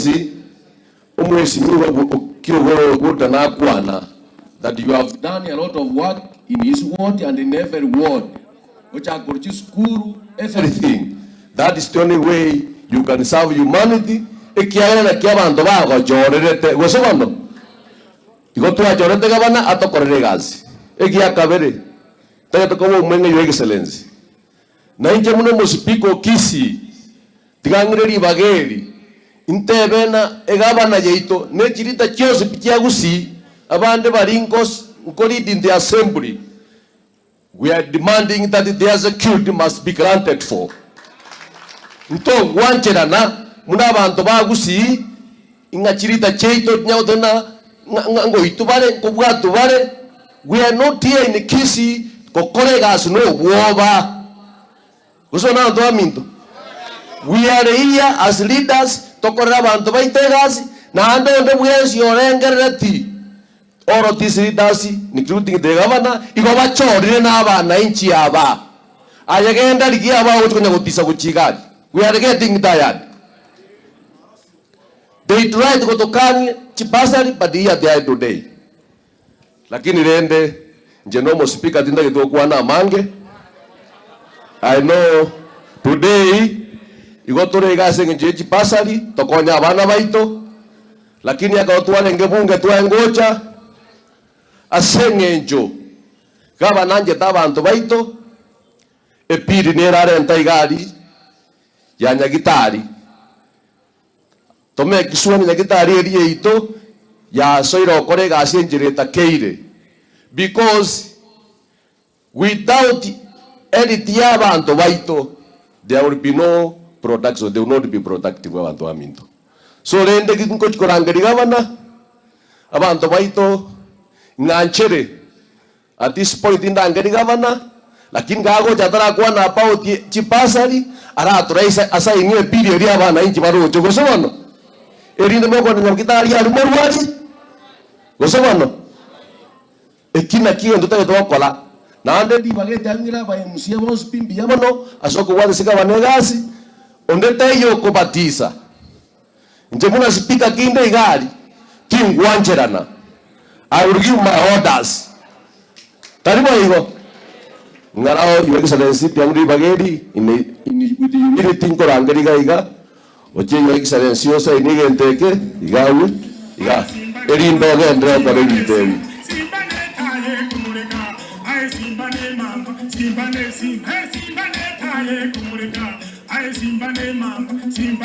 Excellency, omwesimigwa Okiogoro Oguta nakwana that you have done a lot of work in his ward and in every ward, gochaka korwa chisukuru, everything. That is the only way you can serve humanity, ekiagera naki abanto bagochorerete, gose bono? Igo twachorete gavana atokorere egasi. Egiakabere, tagete koba omweng'e Your Excellency. Na inche buna omosipika o Kisii, tiga ng'ire ribaga eri, intebe ng'a egavana yaito ne chirita chionsi pi chia Gusii, abande baria nkos nko leading the assembly, we are demanding that their security must be granted for. Ntogwancherana buna abanto ba Gusii ng'a chirita chiaito chinya goteba ng'a ng'a ngoitwa bare, nkobwatwa bare, we are not here in Kisii gokora egasi na obwoba. Gose bono abanto baminto? We are here as leaders tokorere abanto baito egasi, naende onde bwensi orengerereti all these leaders including the governor igo bachorire na abananchi aba. Aye genda rigia aba ogochi konya gotisa gochia iga aria. We are getting tired. They tried gotokania chibasari but here they are today. Lakini rende inche nomospeaker tintagete gokwana amange, I know today igo tore iga ase eng'encho ye chibasari tokonye abana baito, lakini ekero twarenge bunge twaengocha ase eng'encho gavana anchete abanto baito, epili nere arenta iga aria ya Nyagitari. Tomekiswe na Nyagitari eria yaito yasoire gokora egasi enchera etakeire because without edit ya abanto baito there will be no production, they will not be productive abanto baminto. So rende ngochi korangeria gavana, abanto baito ng'a nchere At this point ndangerie gavana, lakini gagocha atarakwana about chibasari, aratore asaini ebill eria abananchi baroche gose bono? Erinde mokone nyagitari aria morwari gose bono? Eki nakio egento totagete gokora. Naende ribaga etiang'ire aba MCA bonsi pi mbuya mono ase okobwatesia gavana egasi, onde taiyo okobatisa. Inche buna speaker kinde iga aria, tingwancherana, I will give my orders. Tari boigo? Ng'arao Your Excellency tiang'u ribaga eri in in with humility nkorangeria iga iga, ochie Your Excellency osaini egento eke iga agwo iga, erinde ogenderere gokora ebinto ebi. Simba netaye kumureka, aye simba ne mamba, simba ne simba, simba netaye kumureka, aye simba ne mamba, simba.